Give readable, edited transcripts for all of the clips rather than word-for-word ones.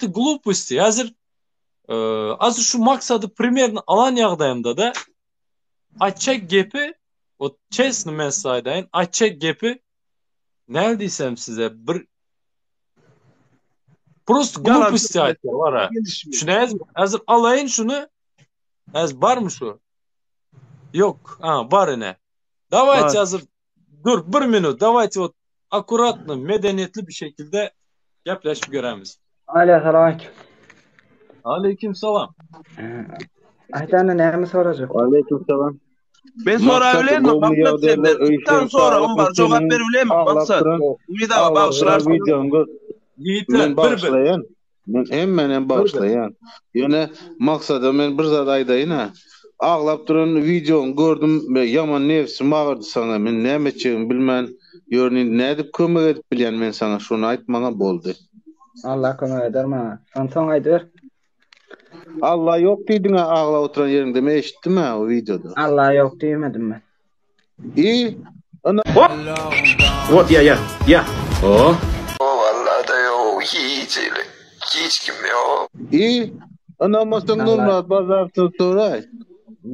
Это глупости. Häzir Azy şu maksady primerno alan ýagdaýymda-da aýtjak gepi, wot çesno men size aýdaýyn, aýtjak gepi näme diýsem size bir prosto gluposti aýtýar bara. Şuny häzir alaýyn şuny. Häzir barmy şu? Ýok. Ha, bar ine. Dawayte häzir dur bir minut. Dawayte wot akkuratno, medeniýetli bir şekilde gepleşip göremiz. Alo, salam aleyküm. Aleyküm salam. Aýdana näme sorajak? Aleyküm salam. Men sorap bilerin Maksat senden. Bir tane soragym bar, jogap berip bilermi Maksat? Ümit aga bagyşlarsyň. Ýigitler, Men bir bir. bagyşlaýan. Men hemmenem bagyşlaýan. Ýöne Maksada men bir zat aýdaýyn-a. Aglap duran wideoňy gördüm, ýaman nebsim agyrdy saňa. Men näme etjegimi bilmän ýörün indi nädip kömek edip bilýän men saňa şony aýt maňa boldy. Allah kömek eder maňa. Onsoň aýdyber. Allah ýok diýdiň-ä aglap oturan ýeriňde men eşitdim-ä o wideoda. Allah ýok diýmedim men. I ynha. Hop! Wot ýa ýa ýa. O. Wallada ýok hiç hili hiç kim ýok. I ynanmasaň Nurmyrat Bazarowdan soraý.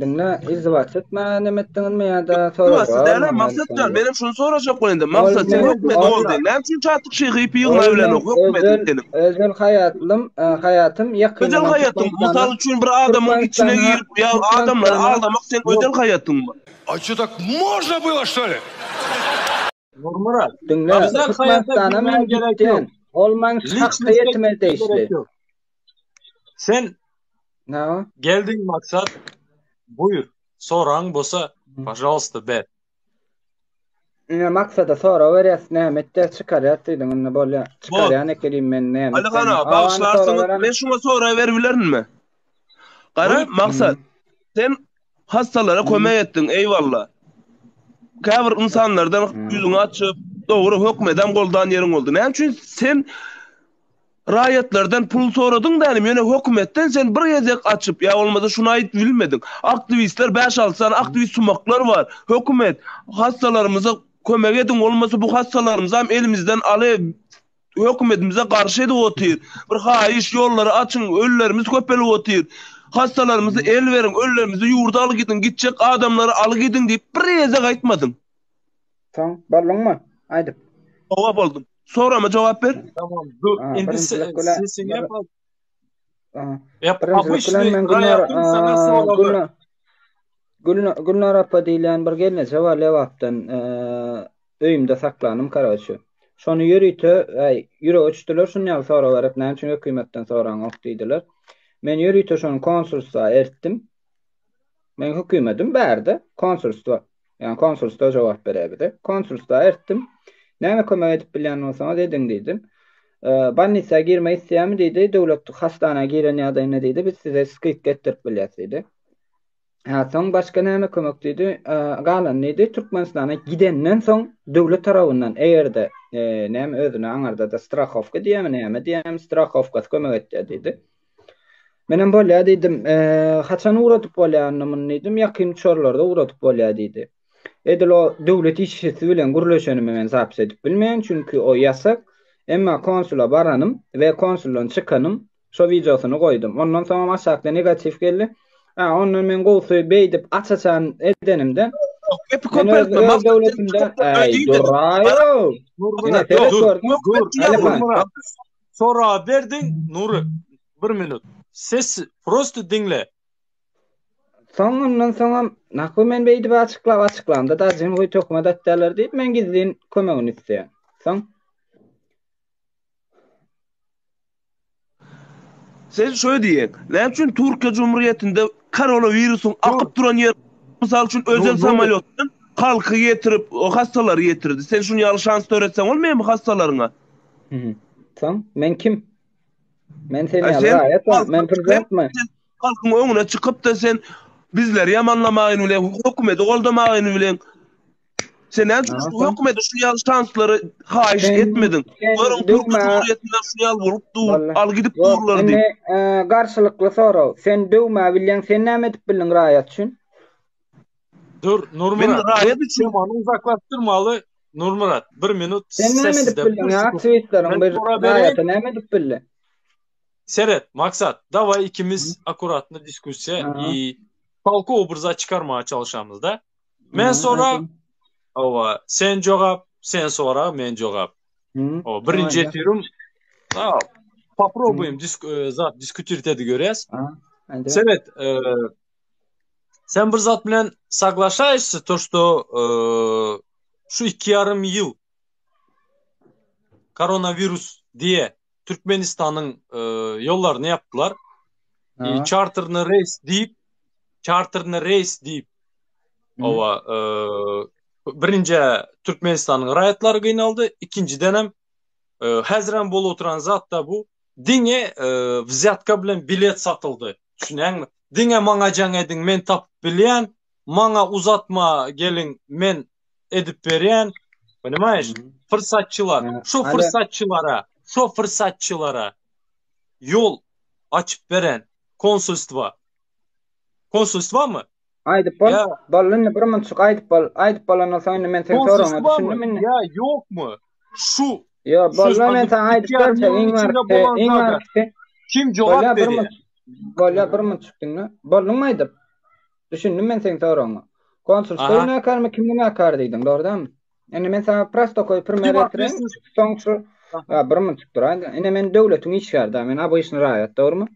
Diňle izdiwaç etme neme etdiňizmi ýa-da Izdiwaçsyz dälä Maksat jan menem şuny sorajak bolýan indi Maksat sen hökmedi goldaýyn näme üçin Çatyk şyhy ipi ýygnap bilenok hökmediň seniň. Özel haýatlym haýatym ýakynda Özel haýatyň mysal üçin bir adamyň içine girip ýa adamlary aldamak seň özel haýatyňmy. A ço tak można bylo što li? Nurmyrat. Diňle, Özel hayata Türkmenistana girmeye men gerek gitdim. yok. Ol maň Lичность'e şahsyýetime degişli. gerek yok. Sen Näme? geldin maksat buyur. Soran bolsa pažalsta ber. Ine maksada sorag berýäs, näme etýär, çykarýas diýdiň, indi bolýar. Çykarýan ekenim men näme Alyhan etýän. aga, bagyşlarsyňyz, men şuňa sorag berip bilerinmi? Gara, Maksat, sen Hassalara kömek etdiň, eýwalla. Käbir ynsanlardan ýüzüňi açyp, dogry hökmedem goldan ýeriň boldy. Näme üçin sen raýatlardan pul soradyň dänim, ýöne hökümetden sen bir gezek açyp, ýa bolmasa şuny aýdyp bilmediň. Aktiwistler bäş-alty sany aktiwist sumaklar bar. Hökümet, hassalarymyza kömek ediň, bolmasa bu hassalarymyzam elimizden aly Hökümetimize garşy edip otyr. Bir haýyş ýollary açyň ölülerimiz köpelip otyr. Hassalarymyzy el beriň ölülerimizi ýurda alyp gidiň gitjek adamlary alyp gidiň diýip bir gezek aýtmadyň. Soň bolduňmy aýdyp. Hawa boldum. Sorama jogap ber. Tamam dur Ha, indi birinjilik bilen sesiňi bir ýap. Aha. Ýap Birinjilik bilen obyçny men Gülnar raýatyň sana aa, soragy. Gülnar Gülnar Gülnar apa diýilýän bir gelneje bar Lebapdan. Eee öýümde saklanym karoçe. Şony ýörite äý ýürege düşdüler şuny ýaly sorag berip näme üçin hökümetden soraňok diýdiler. Men ýörite şony konsulstwa eltdim. Men hökümedim bärde konsulstwa. Ýagny konsulstwa jogap berýär bize. Konsulstwa eltdim. Näme kömek edip bilýän bolsaňyz ediň diýdim. Bolnisa girmek isleýärmi diýdi. Döwlet hastana giren ýagdaýynda diýdi, biz size skidka etdirip bilýäris diýdi. Hä, soň başga näme kömek diýdi? Galan diýdi, Türkmenistana gidenden soň döwlet tarabyndan eger-de näme özüne aňarda-da strahowka diýýärmi, näme diýýärmi, strahowkasy kömek etýär diýdi. Menem bolýar diýdim. Haçan ugradyp bolýar onda muny diýdim. Ýakyn uçarlarda ugradyp bolýar diýdi. Edil o döwlet işçisi bilen gürleşenimi men zapis edip bilmeýän, çünki o ýasak. Emma konsula baranym we konsuldan çykanym Şo wideosyny goýdum. Ondan soňam aşakda negatiw geldi. Ha, ondan men gowusy beýdip aç-açan edenimde Gepi men öz, köpeltme. öz Maksat döwletimde äý duraýow. Ine Nurmyrat, seret dur, gör. dur, Alyhan. Nurmyrat. Soragy berdiň, Nury, bir minut. Ses prosto diňle. Soň ondan soňam nakby men beýdip açyklap açyklamda dažym goý töhmet atýarlar diýip men gizlin kömegini isleýän. Soň Sen şöý diýeň, näme üçin Türkiýe Cumhuriyetinde koronawirusyň akyp duran ýer, mysal üçin özel samolýotdan halky getirip, hassalary getirdi. Sen şuny ýaly şans döretseň bolmaýarmy hassalaryňa? Soň men kim? Men sen ýaly raýat, men prezidentmi? Halkyň öňüne çykyp-da sen bizleri ýamanlamagyny bilen, hökümeti goldamagyny bilen Sen näme üçin şu hökümete şu ýaly şanslary haýyş etmediň? Görüň Türkiýe Cumhuriyetinde şu ýaly bolup dur, al gidip durlar diýip. Indi garşylykly sorag. Sen döwmä bilýäň, sen näme edip bildiň raýat üçin? Dur, Nurmyrat. Men raýat üçin temany uzaklaşdyrmaly. Nurmyrat, bir minut Sen näme edip bildiň? Aktiwistleriň bir raýata näme edip bildi? Seret, Maksat, daway ikimiz akkuratny diskussiýa i tolkowy bir zat çykarmaga çalyşamyz da. Men sorag, hawa, sen jogap, sen sorag, men jogap. O birinji efirim poprobuýem disk e, zat diskutirip edip görýäs. Seret, e, sen bir zat bilen saglaşaýşy to što e, şu iki ýarym ýyl koronawirus diýe Türkmenistanyň e, ýollaryny ýapdylar. E, çarterny reýs diýip, çarterny reýs diýip, owa, e, birinji Türkmenistanyň raýatlary gynaldy, ikinjiden hem e, häzirem bolup oturan zat da bu. Diňe e, wzýatka bilen bilet satyldy. Düşünýäňmi? Diňe maňa jaň ediň, men tapyp bilýän, maňa uzatma geliň, men edip berýän. Понимаешь? Fırsatçylar. Şu fırsatçylara, şu fırsatçylara ýol açyp beren konsulstwa. Konsulstwamy? Aýdyp bol. Boldy indi bir munçuk aýdyp bol. Aýdyp bolandan soň indi men seň soragyňa düşündim indi. Ýa ýokmy? Şu Ýok, boldy men saňa aýdyp berjek iň barky, iň barky. Kim jogap berýär? Bolýar bir munçuk diňle. Bolduňmy aýdyp? Düşündim men seň soragyňa. Konsulstwo günäkärmi, kim günäkär diýdiň, dogry dälmi? Indi men saňa prostokoý primer getireýin, soň şu bir munçuk duraý. Indi men döwletiň işgäri däl, men obyçny raýat, dogrymy?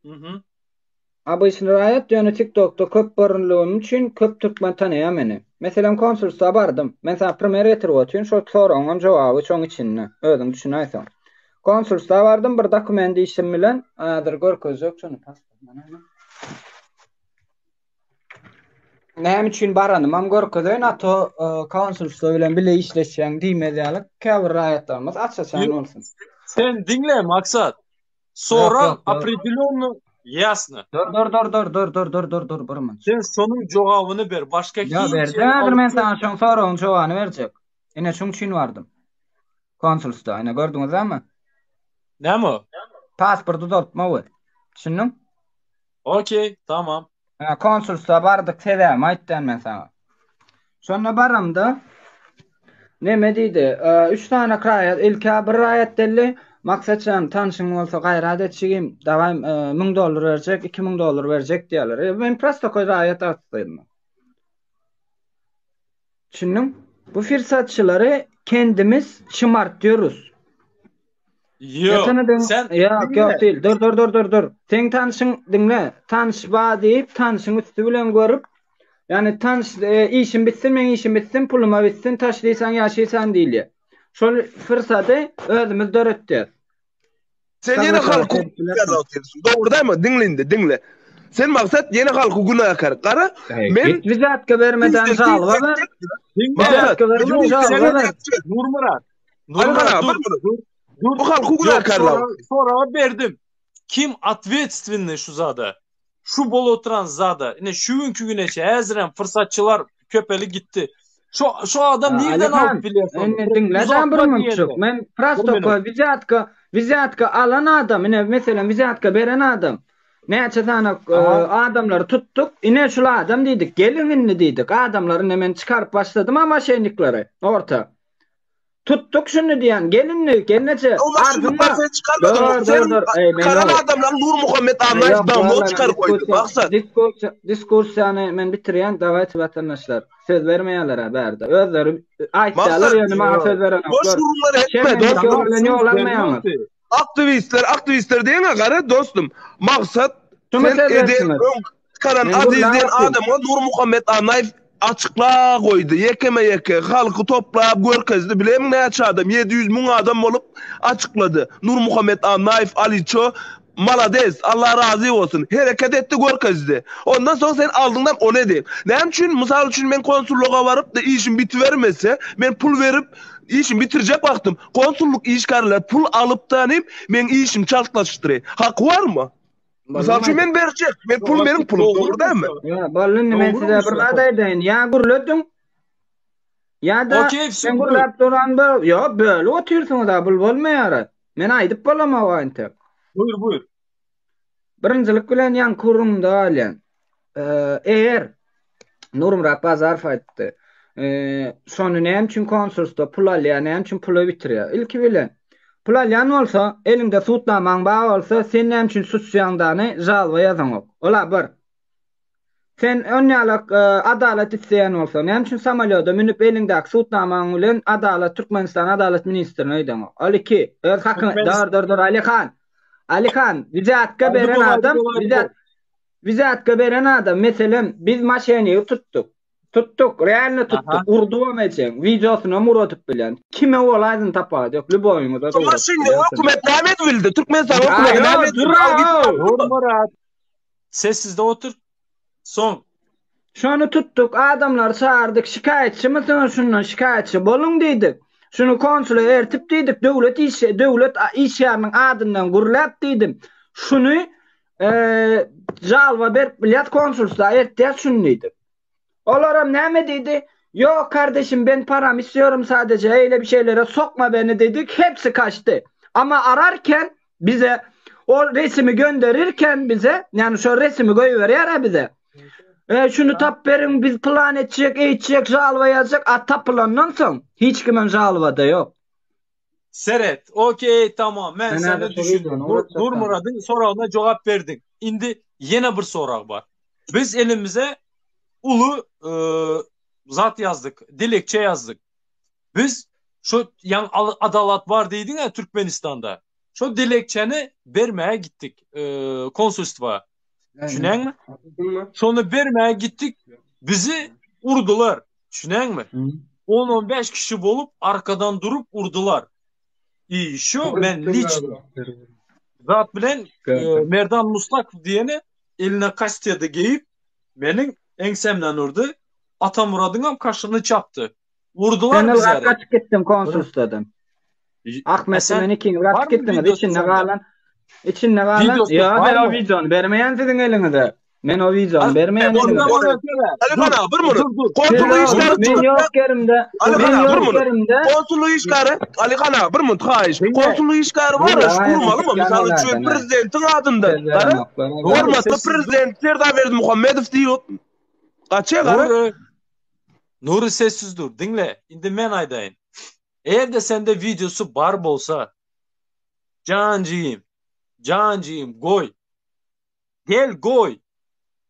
Mhm. Obyçny raýat, ýöne TikTokda köp görünligim üçin köp türkmen tanaýar meni. Meselem, konsulstwa bardym. Men saňa primer getirip otyryn, şol soragyňam jogaby şoň içinde. Özüň düşünäýseň. Konsulstwa bardym, bir dokument işim bilen, häzir görkezjek şony pasport. Näme üçin baranymam görkezeýin, a to konsulstwa bilen bile işleşýäň diýmez ýaly käbir raýatlarymyz aç-açan bolsun. Sen diňle, Maksat. Sorag opredelýonny ýasno. Dur dur dur dur dur dur dur dur dur bir minut. Sen şonuň jogabyny ber. Başga hiç. Ýa berjek häzir men saňa şoň soragyň jogabyny berjek. Ine şuň üçin bardym. Konsulstwa ine gördüňizmi? Näme o? Pasport uzaltma we. Düşündiň? Okey, tamam. Ha, konsulstwa bardyk sebäbimi aýtdym men saňa. Şonda baramda neme diýdi? Üç sany raýat, ilk-ä bir raýat geldi. Maksatjan, tanşyň bolsa gaýrat et jigim, dawaý 1000 dollar berjek, 2000 dollar berjek diýýärler. E, men prostokoý raýat artdym. Düşündiň? Bu firsatçylary kendimiz şymartýarys. Ýok, sen Ýok, ýok diýil. Dur, dur, dur, dur, dur. Seň tanşyň diňle. Tanyş ba diýip, tanşyň üsti bilen görüp, ýani tanyş e, işim bitsin, meň işim bitsin, puluma bitsin, taşlysan, ýaşysan diýilýär. Şol fyrsady özümiz döretýäs. Sen ýene halky günäkär otyrsyň. Dogry dälmi? Diňle indi, diňle. Sen maksat ýene halky günäkär. Gara, men Wizatка bermeden žalba ber. Wizatка bermeden žalba ber. Nurmyrat. Nurmyrat dur. Dur. Bu halky günäkärler. Soragy berdim. Kim otvetstvennyý şu zada? Şu bolup oturan zada. Ine şu günki güne çe häzirem fyrsatçylar köpeli gitdi. Şu şu adam nirden alyp bilýär şony? Indi diňle sen bir munçuk. Men prosto wizýatka wizýatka alan adam, ine meselem wizýatka beren adam. Näçe sany e, adamlary tutduk. Ine şul adam diýdik. Geliň indi diýdik. Adamlary ine men çykaryp başladym ha maşennikleri orta. Tutduk şuny diýen, gel indi, gelneje, O arzyň bar. Sen çykarmadyň. Dur, Sen dur, dur. Eý, men çykaran ol- adamlaryň Nurmuhammet Annaýew Ýok, dawno walla, çykaryp goýdy. diskussiýa, Maksat. diskussiýa, diskussiýany men bitirýän, dawayçy watandaşlar. Söz bermeýärler-ä bärde. Özleri aýtýarlar, Maksat, ýöne maňa söz boş berenoklar. gürrüňleri etme, Şeýle dostum. ýol bilen ýol almaýaňyz. Aktiwistler, aktiwistler diýeňä gara dostum. Maksat Şuňa sen söz eden bersiňiz. öň çykaran Men Aziz gürläp diýen otyryn. adamyňa Nurmuhammet Annaýew açykla goýdy. Ýekeme-ýeke halky toplap görkezdi. Bilemiň näçe adam? 700 müň adam bolup açyklady. Nurmuhammet Annaýew Aliço malades, Allah razy bolsun. Hereket etdi, görkezdi. Ondan soň sen aldyňdan ony edin. Näme üçin? Mysal üçin men konsullyga baryp-da işim bitibermese, men pul berip işimi bitirjek wagtym konsullyk işgärleri pul alyp-da nim meň işimi çaltlaşdyrý. Haky barmy? Mysal üçin men berjek. Men pul meniň pulum, dogry dälmi? Ýa, boldy indi men size bir zat aýdaýyn. Ýa gürlediň. Ýa-da sen gürläp duran bir, ýok, bölüp otyrsyňyz-a, bul bolmaýar. Men aýdyp bolamok entek. Buýur, buýur. Birinjilik bilen ýaňky gürrüňimde galýan. Eger Nurmyrat Bazarow aýtdy. Şony näme üçin konsulstwa pul alýar, näme üçin pula bitirýär? Ilki bilen. Pul alýan bolsa, eliňde sudnamaň bar bolsa, sen näme üçin suçýaňdany žalba ýazaňok. Ola bir. Sen onýalak adalat isleýän bolsaň, näme üçin samolýoda münüp eliňdäki sudnamaň bilen adalat Türkmenistan adalat ministrine gideňok. Ol iki. Öz hakyňy Dur dur dur Alihan. Alihan, wzýatka beren adam, wzýatka beren adam, meselem, biz maşenigi tutduk. Tutduk, realno tutduk. Urdugam ejeň. Wideosynam uradyp bilýän. Kime bolaýsyn tapawudy ýok. Lýuboýyňyza da uradyp bilýän. Hökümet näme edip bildi? Türkmenistan hökümeti näme edip bildi? Nurmyrat. Sessizde otur. Soň. Şony tutduk, adamlary çagyrdyk, şikaýatçymysyňyz şundan şikaýatçy boluň diýdik. Şuny konsula ertip diýdik, döwlet iş döwlet işgäriniň adyndan gürläp diýdim. Şuny žalba berip bilýäs konsulstwa eltýäs şuny diýdik. Olaram näme diýdi? Ýok kardeşim ben param istiyorum sadece eýle bir şeylere sokma beni diýdik, hepsi kaçdy. Ama ararken bize ol resimi gönderirken bize, ýani şo resimi goýberýär-ä bize. E, şuny tap beriň, biz plan etjek, eýtjek, žalba ýazjak, a tapylandan soň hiç kimem žalbada ýok. Seret, okey, tamam, men sana düşündim. Nurmyradyň soragyna jogap berdiň. Indi ýene bir sorag bar. Biz elimize uly e, zat ýazdyk, dilekçe ýazdyk. Biz şu ýaň adalat bar diýdiň-ä Türkmenistanda. Şo dilekçeni bermäge gitdik e, konsulstwa. Düşünäňmi? Şony bermäge gitdik, bizi urdular. Düşünäňmi? 10-15 kişi bolup arkadan durup urdular. I şu men liçno zat bilen e, Merdan Mustakow diýeni eline kastedi geýip meniň eňsemden urdy. Atamyradyňam kaşyny çapdy. Urdular Sen ylgap gaçyp gitdiň konsulstwadan. Ahmet bilen ikiňiz gaçyp gitdiňiz. Içinde galan içinde galan Ýa men o wideony bermeýän siziň eliňize. Men o wideony bermeýän eliňize. Ali han aga bir minut. Konsullyk işgäri Men ýok ýerimde. Ali han aga bir minut. Konsullyk işgäri Ali han aga bir minut haýyş. Konsullyk işgäri bar şu gurmalymy? Mysal üçin prezidentiň adyndan. Hormatly prezident Serdar Berdimuhamedow diýip gaçýar gara. Nury sessiz dur, diňle, indi men aýdaýyn. Eger-de sende wideosy bar bolsa, jan jigim, jan jigim goý. Gel goý.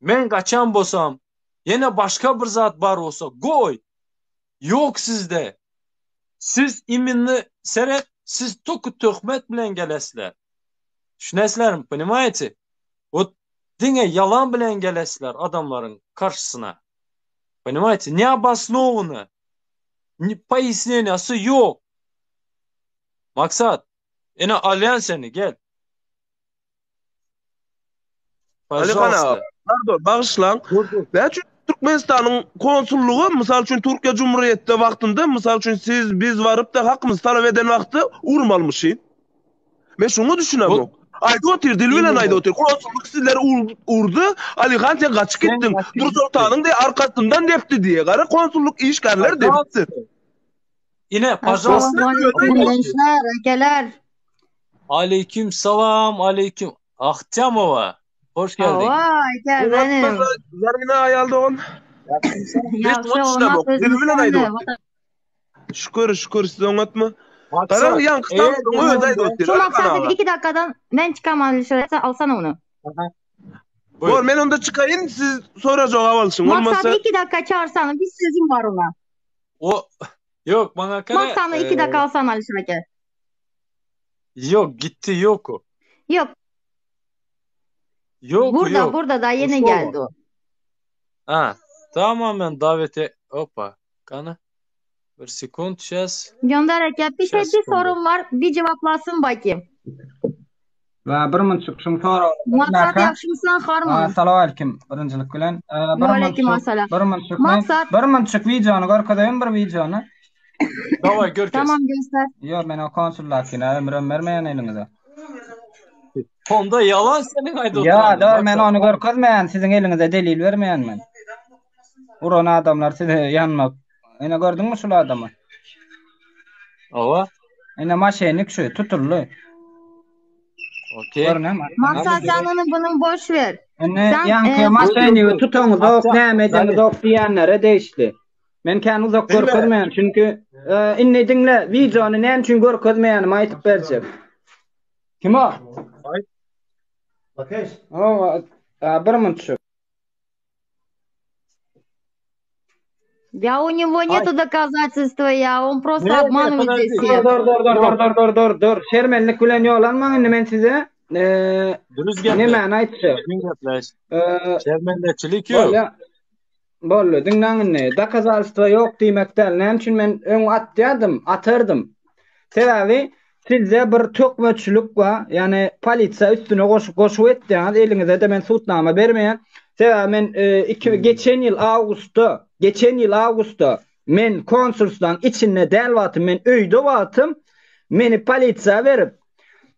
Men gaçan bolsam, ýene başga bir zat bar bolsa goý. Ýok sizde. Siz iminni seret, siz toky töhmet bilen gelesizler. Düşünesizlermi, ponimaýete? Wot diňe ýalan bilen gelesizler adamlaryň karşysyna. Ponimaýete? Neobosnowany. Poýasneniýasy ýok. Maksat, ene alýan seni, gel. Alihan aga, pardon, bagyşlaň. Näme üçin Türkmenistanyň konsullygy, mysal üçin Türkiýe Cumhuriyetde wagtynda, mysal üçin siz, biz baryp-da hakymyzy talap eden wagtda urmalmyşyn? Men şuňa düşünemok. Aýdyp otyr, dil bilen aýdyp otyr. Konsullyk sizleri urdy, Alihan sen gaçyp gitdiň. Nursoltanyň diýe arkasyndan depdi diýe. Gara konsullyk işgärleri depipdir. Ine, pažalsta. Gençler, akalar. Aleyküm salam, aleyküm. Ahtiamowa, hoş geldiň. Hawa, aka, benim. Zarina aýal dogan. Ýagşy, oňat özüňiz Şükür, şükür siz oňatmy? Gara ýaňky samsygyň özi aýdyp otyr. Şu maksady bir iki dakikadan men çykaman şöyle alsana onu. Bor, men onda çykaýyn, siz sora jogap alşyň. Bolmasa Maksady iki dakika çağırsana, bir sözüm var ona. O Yok bana kara. Maksady iki dakika alsana Alişir aka. Yok gitti yok o. Yok. Yok Burada yok. burada da yeni geldi o. Ha, tamamen davete hoppa. Kana. Bir sekund сейчас. Gönder aka. Bir şey bir sorun var. Bir cevaplasın bakayım. Wa bir munçuk şuň soragyny Maksat ýagşymysyň harmyň? Salowaleýkim birinjilik bilen. Bir Waleýkim assalam. Bir munçuk Maksat bir munçuk wideony görkezeýin bir wideony. Daway görkez. Tamam göster. Ýok men o konsullakine ömrüm bermeýän eliňize. Onda ýalan seniň aýdyp oturan. Ýa dogry men ony görkezmeýän siziň eliňize delil bermeýän men. Uran adamlar size ýanmak. Ine gördüňmi şul adamy? Owa. Ine maşennik şu tutuldy. Okey. Görünem. Maksat sen onu bunu boş ver. Ine Sen ýaňky e, maşennigi tutaňyzok, näme edeňizok diýenlere degişli. Men kän uzak Diňle. görkezmeýän, çünki e, indi diňle, wideony näme üçin görkezmeýänimi aýdyp berjek. Kim o? Aýt. Bakeş. O, a, bir minut. Ya у него нету доказательства, ya он просто Не, не, обманывает подожди. здесь Dur всех. dur dur dur dur dur dur dur dur. Şermenlik bilen ýol almaň indi men size. Eee Dürüst gepleş. Nemäni aýtjak? Düzgün gepleş. Eee Şermendeçilik ýok. Bolýa. Boldy, diňläň indi. Dokazalstwo ýok diýmek däl. Näme üçin men öň atýardym, atardym. Sebäbi sizde bir töhmetçilik bar. Ýagny polisiýa üstüne goşup goşup etýäňiz, eliňize-de men sudnama bermeýän. Sebäbi men iki geçen ýyl awgustda, geçen ýyl awgustda men konsulstwaň içinde däl wagtym, men öýde wagtym meni polisiýa berip,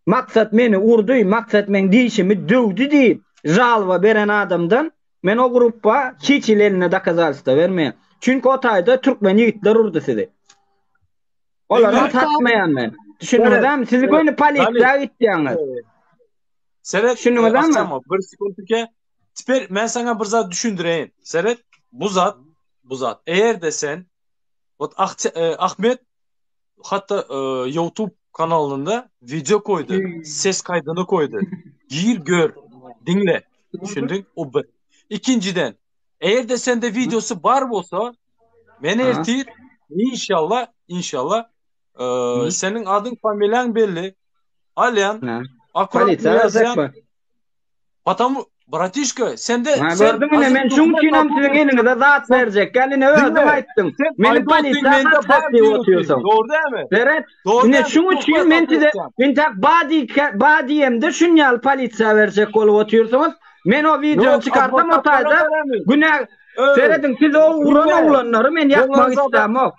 Maksat meni urdy, Maksat meň dişimi döwdi diýip žalba beren adamdan Men o gruppa hiç hili eline dokazalstwo bermeýän. Çünki o taýda türkmen ýigitler urdy sizi. Olary satmaýan men. Düşündiňizmi? Sizi göni polisiýa gitýäňiz. Seret, Düşündiňizmi? Bir sekuntike. Teper men saňa bir zat düşündireýin. Seret, bu zat, bu zat. Eger-de sen Wot Ahmet hatda YouTube kanalynda wideo koýdy, ses kaýdyny koýdy. Gir gör, diňle. Düşündiň? O bir. Ikinjiden, eger-de sende wideosy bar bolsa, men ertir inşallah, inşallah seniň adyň, familiýaň belli. Alýan, akkurat ýazýan. Потому, bratişka, sende Ha gördüňmi ine men şuň üçinem siziň eliňize zat berjek. Gel ine özüň aýtdyň. Meni polisiýa satjak diýip otyrsyň. Dogry dälmi? Seret. Ine şuň üçin men size intäk ba ba diýemde şun ýaly polisiýa berjek bolup otyrsyňyz. Men o wideony çykarsam o taýda günä Serediň siz o uran oglanlary men ýakmak islämok.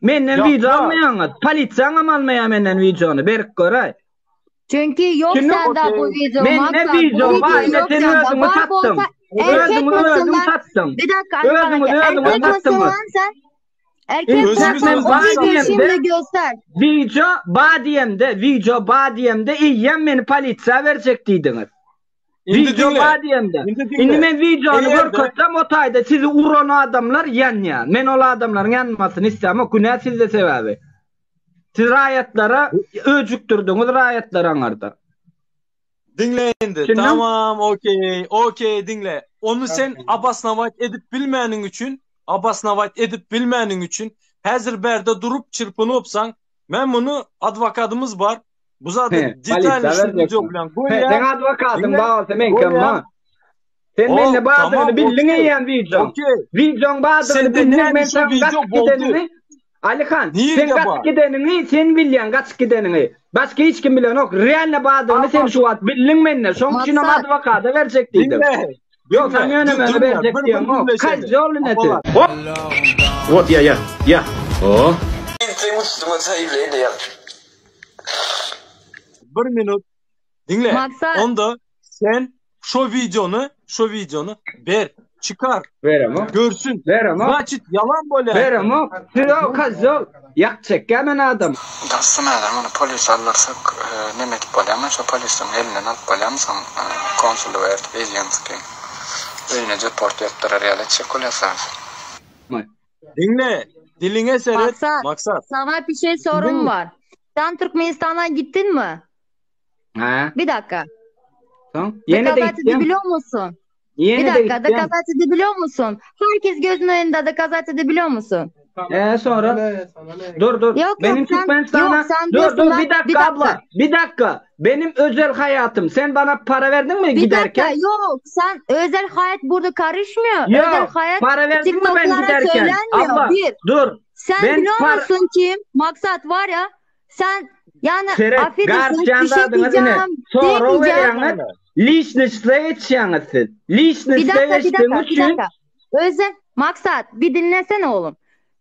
Menden wideo almaýaňyz. Polisiýaňam almaýar menden wideony. Berip göräý. Çünki yok Şimdi sende bu video Men ne Maksat. video Bu var video ne yok sen sende. özüňi Var satdyň. bolsa erkek Özüňi misin özüň lan? satdyň. Bir dakika Ali Özüňi Baraka. özüňi Erkek misin satdyňyz. lan sen? Erkek Özümiz bolsan özümiz o videoyu satdyk. şimdi göster. Video ba diýemde, video ba diýemde eýýäm meni polisiýa berjek diýdiňiz. Indi Video diňle. ba diýemde. Indi diňle. Indi men videony Eger-de- görkezsem o taýda sizi uran adamlar ýanýar. Men ol adamlaryň ýanmasyny islämok. Günä sizde sebäbi. Siz raýatlara öjükdirdiňiz raýatlary aňarda. Diňle indi. Düşündiň? Tamam, okey, okey, diňle. Ony sen obosnować edip bilmäniň üçin, obosnować edip bilmäniň üçin, häzir bärde durup çyrpynypsaň, men muny adwokadymyz bar, bu zady He, detalny polisiýa şu berjekmi? wideo bilen He, goýýar. seň adwokatyň Diňle, bar bolsa meňkem goýýar. bar. Sen O, mende bardygyny tamam, bildiň okey, eýýäm wideoň. okey. Wideoň bardygyny Sende bildiň näme men şu saň wideo gaçyp boldy? gidenini Alihan, sen Nirde gaçyp bar? gideniňi sen bilýäň gaçyp gideniňi. Başga hiç kim bilenok. Realno bardygyny sen şu wagt bildiň mende. Şoň üçinem Maksat. adwokada berjek diýdim. Diňle. Ýok, sen Diňle. ýöne Dur, meni diňle. berjek Bir bir diýeňok. diňleşeli. Kozýol ine sen. Apalar. Hop. Вот я, я, я. О. заявление ýazyp. Bir minut. Diňle. Maksat. Onda sen şo wideony, şo wideony ber, çykar, Beremok. görsün. Beremok. Значит, ýalan bolýar. Beremok. Siz o kozýol. Ýak çekýär men adam. Dostum häzir muny polise aldyrsak neme edip bolýarmy şo polisiň elinden alyp bolýarmy soň konsullyga ertip eziýenski öýüne deport etdirer ýaly etjek bolýas häzir. Diňle, diliňe seret, Maksat, Maksat. sana bir şey sorum var. Sen Türkmenistan'a gittin mi? Ha. Bir dakika. Soň ýene de Doказать gitdim. edebiliyor musun? Bir Ýene de dakika, gitdim. doказать edebiliyor musun? Herkes gözünün önünde doказать edebiliyor musun? E sonra dur dur. Yok yok Benim sen Türkmenistan'a yok sen dur diyorsun dur ben bir bir dakika dakika. abla. Bir dakika. Benim özel hayatım. Sen bana para verdin mi Bir dakika giderken? yok sen özel hayat burada karışmıyor. Özel Yok. hayat Para verdin mi ben TikTok'lara giderken? söylenmiyor. Abla Bir dur. sen Ben biliyor para musun kim? Maksat var ya sen yani Seret affedersin bir garşyanda şey adyňyz ine. diyeceğim Sorag demeyeceğim. berýäňiz. Lişnişde geçýäňiz siz. Bir Lişnişde dakika bir geçdiğim dakika bir üçin dakika. Özel maksat bir dinlesene oğlum.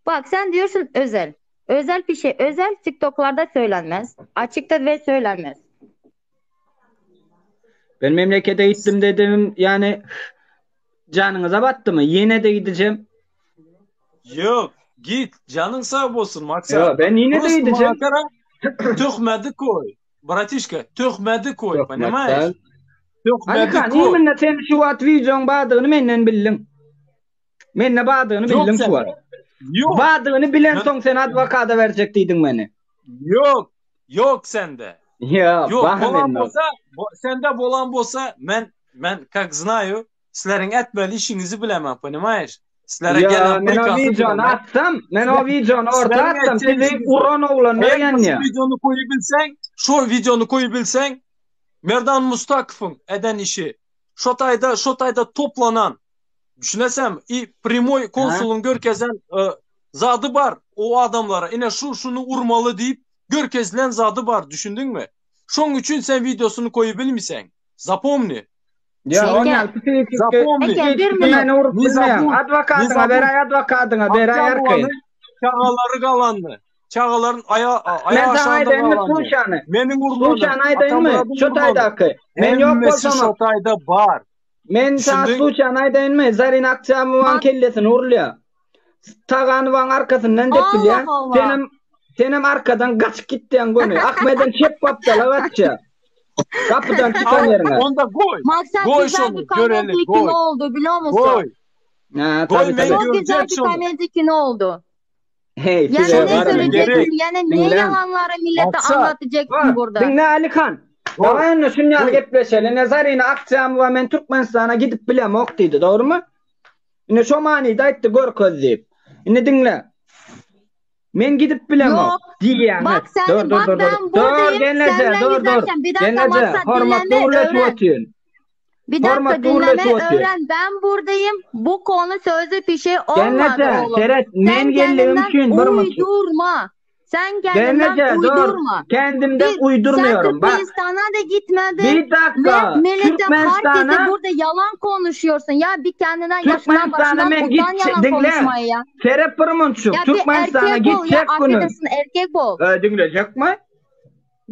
Bak sen diyorsun özel. Özel bir şey. Özel TikTok'larda söylenmez. Açıkta ve söylenmez. ben memlekete gittim dedim. Yani canınıza battı mı? Yine de gideceğim. Yok, git. Canın sağ olsun Maksat. Yo, ben yine de Просто gideceğim. makara töhmedi koy. Bratişka, töhmedi koy, Yok, понимаешь? Maksat. Töhmedi Alihan, koy. iýminde sen şu wagt wideoň bardygyny menden bildiň. Mende bardygyny Yok bildiň şu sende. wagt. Ýok. Badygyny bilensoň sen adwokada berjek diýdiň meni. Ýok. Ýok sende. Ýok, Ýok, bar bolan mende. bolsa, sende bolan bolsa, men men kak znaýu, sizleriň etmeli işiňizi bilemen, ponimaýeş? Sizlere Ýa, gelen men o prikazy wideony bilemen. atsam, men o wideony orta Sizleriň atsam, etjek sizi işiňizi. uran oglanlar Eger şu ýanýar. wideony koýup bilseň, şo wideony koýup bilseň, Merdan Mustakowyň eden işi, şo taýda, şo taýda toplanan, düşünesem, i primoý konsulyň görkezen e, zady bar o adamlara, ine şu şuny urmaly diýip görkezilen zady bar, düşündiňmi? Şoň üçin sen wideosyny koýup bilmiseň. Zapomni. Ýa, Şeýle. on ýaly psihiki Zapomni. Eke, bir psihiki minut. meni urup Ne bilmeýäň. zabud, ne Adwokadyňa zabud. beräý, adwokadyňa beräý arkaýyn. Akjamovany çagalary galandy. Çagalaryň aýa Men aýa saňa aşagynda aýdaýynmy galandy. Suşany? Meniň urmanym, Suşany aýdaýynmy? Atamyradyň Şu urmany. taýdaky. Men ýok Hemmesi bolsamam. şo taýda bar. Men saňa Düşündiň? Suşany aýdaýynmy? Zarina Akjamowaň kellesini urulýar. Taganowaň arkasyndan depilýär. Allah Allah. Senem senem arkadan gaçyp gitýäň göni. Ahmedem çep gapdala gaçýar. Gapydan çykan Al, ýeriňe. onda goý. Maksat Goý güzel şony bir komedi göreli, kino goý. oldu biliyor musun? Goý. Ha, Goý tabii men tabii. Çok güzel görjek bir şony. komedi kino oldu. Hey, Yani size ne var mı? Gerek. söyleyeceksin? Yani ne Dinle. yalanları millete Maksat. anlatacaksın Ha, burada? Diňle Alihan. Goý. Dawaý onda şun ýaly Goý. gepleşeli. Ne Zarina Akjamowa men Türkmenistana gidip bilemok diýdi, dogrymy? Indi şo manyda aýtdy görkez diýip. Indi diňle. Men gidip bilemok Yok. diýýäňiz. Bak sen Dur dur bak dur dur. ben Dur buradayım. gelneje Sen dur dur. giderken bir dakika Gelneje maksat hormatly dinleme gürleşip öğren. otyryn. Bir dakika Hormatly dinleme gürleşip otyryn. öğren. Ben buradayım. Bu konu sözlü bir şey olmadı Gelneje oğlum. seret Sen men geldigim kendinden üçin bir munça. uydurma. Sen kendinden Gelneje dur. uydurma. Kendimden Bir, sen uydurmuyorum. Bak Türkmenistan'a da gitmedin. bir Ve dakika. millete herkese Türkmenistana burada yalan konuşuyorsun. Ya bir kendinden yaşından Türkmenistana başından men utan gitçe yalan diňle. konuşmayı ya. Seret bir munçuk. Ya bir Türkmenistana erkek ol ya gitjek günüm. affedersin erkek ol. E, diňlejekmi?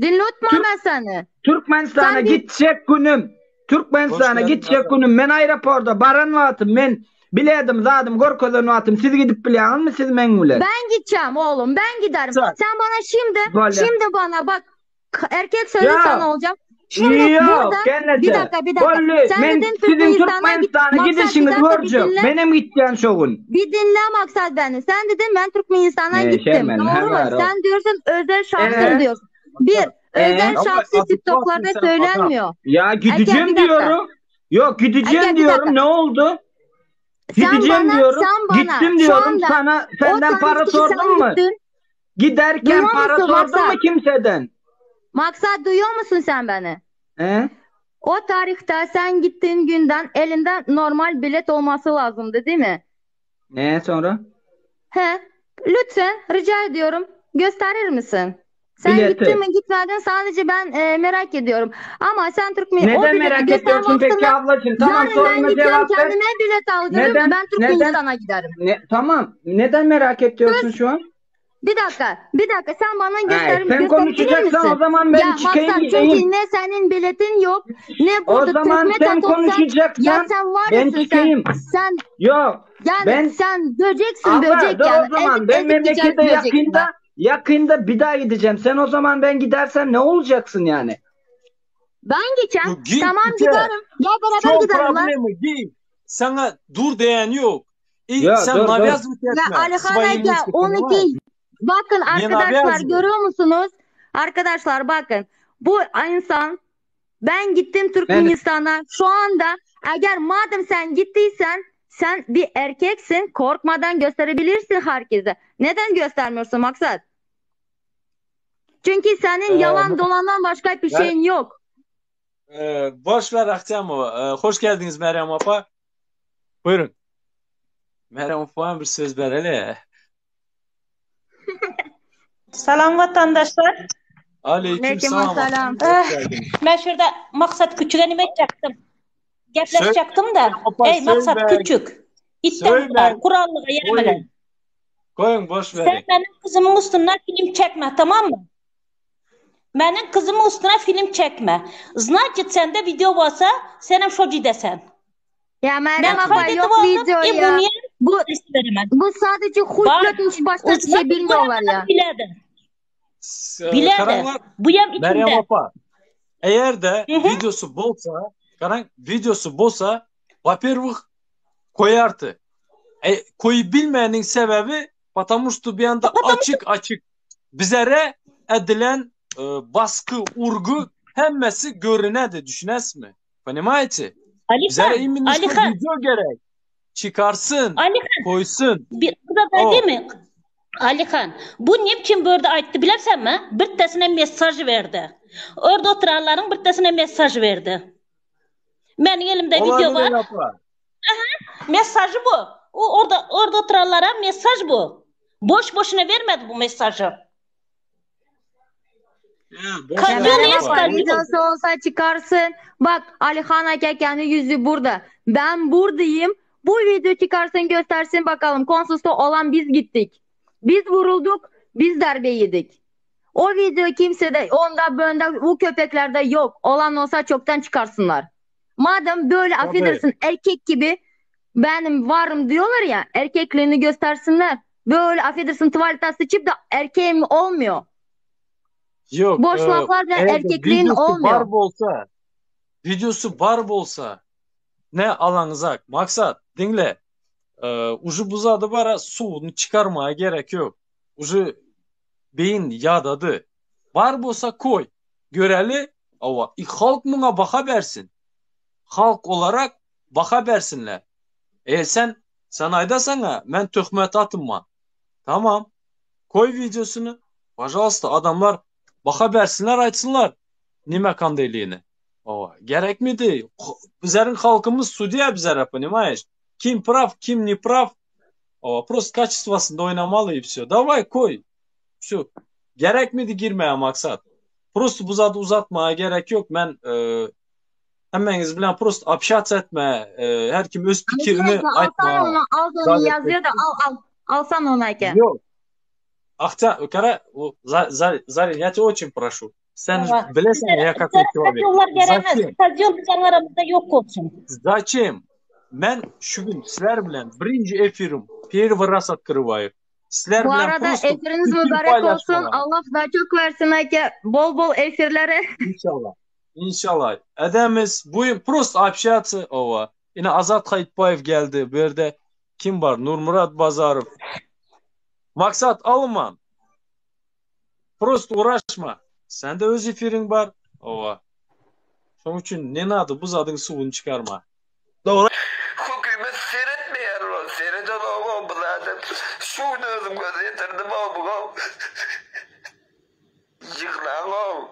Dinletme Türk ben seni. Türkmenistana Sen bir gitjek günüm. Hoş Türkmenistana geldin gitjek Azat. günüm. Men aeroporda baran wagtym men biledim zadym görkezen wagtym siz gidip bilýäňizmi siz meň bilen? ben gideceğim oğlum ben giderim. Sen. Sen bana şimdi Bolýa. şimdi bana bak erkek sözü Ýok. sana olacağım. Şimdi Ýok, burada bir gelneje. dakika bir dakika. Bolly, Sen men dedin siziň Türkmenistan'a git. Türkmenistana Maksat bir gidişiňizi dakika bir görjek. dinle. Menem gitýän şo gün. Bir dinle Maksat beni. Sen dedin ben Türkmenistan'a Ne, gittim. şermen, Doğru mu? he var o. Sen diyorsun özel şahsım Ee, diyorsun. Bir, ee? özel Ama şahsı adekvatsın TikTok'larda sen adam. söylenmiyor. Ya Erken gideceğim bir dakika. diyorum. Yok gideceğim Erken bir diyorum. dakika. Ne oldu? Sen Gideceğim bana, diyorum. sen bana Gittim şu diyorum. anda Sana o senden para tarihte sen sordum mu? gittin. Giderken Duyuyor para musun sordun mu Maksat? kimseden? Maksat duyuyor musun sen beni? He? O tarihte sen gittiğin günden elinde normal bilet olması lazımdı değil mi? Ne sonra? He, lütfen rica ediyorum gösterir misin? Sen Bileti. gittin mi gitmedin sadece ben e, merak ediyorum. Ama sen Türkmen o Neden bileti merak göster ediyorsun peki vaktinde ablacığım? Tamam yarın ben soruna gideceğim cevap ver. kendime bilet aldırırım Neden ben neden Türkmenistan'a giderim. ne, tamam. Neden merak ediyorsun şu an? Bir dakika bir dakika sen bana Ay, göster sen gösterebilir konuşacaksan o misin? zaman ben Ya çıkayım Maksat çünkü gideyim. ne senin biletin yok ne O burada zaman Türkmen sen olsan ya konuşacaksan sen var ben ya sen çıkayım. sen Yok. yani Ben sen böceksin Abla böcek dur yani o zaman ezip ben ezip gideceksin memlekete böceksin yakında ben. yakında bir daha gideceğim. Sen o zaman ben gidersem ne olacaksın yani? Ben gideceğim. Yok, git Tamam git. giderim. Gel beraber Çok gidelim lan. problemi git. Sana dur diyen yok. E, Ya sen dur dur. навязывать Ya etme. Alihan Свои Ege мысли, 12 понимаешь? bakın Ne arkadaşlar навязывай. görüyor musunuz? Arkadaşlar bakın bu insan ben gittim Ben Türkmenistan'a şu anda eğer madem sen gittiysen sen bir erkeksin korkmadan gösterebilirsin herkese. Neden göstermiyorsun Maksat? Çünkü senin Ee, yalan dolandan başka bir ben, şeyin yok. e, boş ver Ahtiyamova. E, hoş geldiniz Meryem Apa. Buyurun. Meryem Apa'ya bir söz ver hele. Salam vatandaşlar. Aleyküm Aleyküm selam. selam. Hoş Eh, geldiniz. ben şurada Maksat Küçük'e nime edecektim? Söyle Gepleşecektim de. Meryem Apa Ey Maksat söyle. Küçük. İtten Söyle. var, kurallığa yemeler. Koyun. Koyun boş Sen verin. benim kızımın üstünden film çekme tamam mı? Benim kızımın üstüne film çekme. Значит sende video varsa senem şocu desen. Ya Meryem Ben abla kaydedip yok aldım. video E ya. bunu Bu veremem. bu sadece Bak, huyplotmuş başka bir şey Значит bu bilmiyorlar ya. biledi. S- e, Biledi. Karanlar Bu yem Meryem içinde. Apa. Eğer de Hı hı. videosu bolsa, Karan videosu bolsa, во-первых, koyardı. E, koyu bilmeyenin sebebi Потому что bu ýanda açyk açyk bizere edilen e, baskı, urgu hemmesi görünedi, düşünesmi? Понимаете? Bizere Alihan, imенно что Alihan, video gerek. Çıkarsın, Alihan koysun. bir da O. değil mi? Alihan, bu ne biçim börde aýtdy bilersenmi? Birtesine mesaj verdi. Orada oturanlaryň birtesine mesaj verdi. Meniň elimde video Olabilir bar. apa. Mesajı bu. O orada orada oturanlara mesaj bu. Boş boşuna vermedi bu mesajı. Ya, boş Ya Kazyon ver Meryem es apa. apa kazyon. videosu olsa çıkarsın. Bak Alihan aka kendi yüzü burada. Ben buradayım. Bu video çıkarsın göstersin bakalım. Konsolosta olan biz gittik. Biz vurulduk. Biz darbe yedik. O video kimsede onda bende bu köpeklerde yok. Olan olsa çoktan çıkarsınlar. Madem böyle Tabii. affedersin erkek gibi benim varım diyorlar ya erkekliğini göstersinler. Böyle affedersin tuvalete sıçıp da erkeğim olmuyor. Yok, Boş e, laflarla eğer de erkekliğin videosu olmuyor. bar bolsa, videosu bar bolsa ne alanızak? Maksat dinle. E, ucu buzadı bara suyunu çıkarmaya gerek yok. Ucu beyin yadadı. Bar bolsa koy. Göreli ava. E, halk buna baka bersin. Halk olarak baka bersinler. E sen sen aydasana ben töhmet atma. Tamam. Koy videosunu. Пожалуйста, adamlar baka bersinler aytsınlar. Nime kandeliğini. Ova. Gerek miydi? Bizlerin halkımız судья bizlere, понимаешь? Kim прав, kim не прав. Ova. Просто качествосында oynamalı и все. Давай koy. Все. Gerek miydi girmeye maksat? Просто bu zadı uzatmaya gerek yok. Ben e, hemmeniz bilen просто общаться etme. E, her kim öz Alihan fikirini aka alsan aytma. onu al onu Davet yazıyor da al al. Alsan onu aka. Yok. Ахтя, кара, о, За- За- Зарин, я тебя очень прошу. Sen Ava. bilesen Bizlere, ya какой bizlere человек. kazyonlar gelemez. Зачем? Kazyon bizim aramızda yok olsun. Зачем? Men şu gün sizler bilen birinci efirim первый раз открываю. Sizler Bu bilen arada просто efiriniz fikir mübarek olsun. paylaşmalar. Allah daha çok versin aka. Bol bol efirlere. İnşallah. İnşallah. Edemiz bugün просто общаться ova. Yine Azat Kayıtbayev geldi. Bu yerde kim var? Nurmurat Bazarov. Maksat alman. Просто uğraşma. Sende öz efirin var. Ova. Şonuň üçin ne nady bu zadyň suwuny çıkarma. Dogry. Hökümet seretmeýär olar, seredenogam bu zaten. Şu gün özüm göz ýetirdim-ow buňa. Ýygnaň-ow.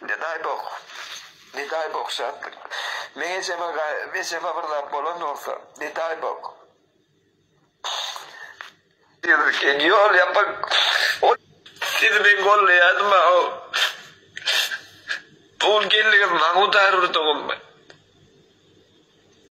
Ne daý bok. Ne daý bok şatlyk. Meň ejeme ejeme bir zat bolan bolsa, ne daý bok. Ýörürken ýol ýapyk. Ol sizi men gollaýadym-a. Bu gün geldiňiz maňa utar urduňyzmy?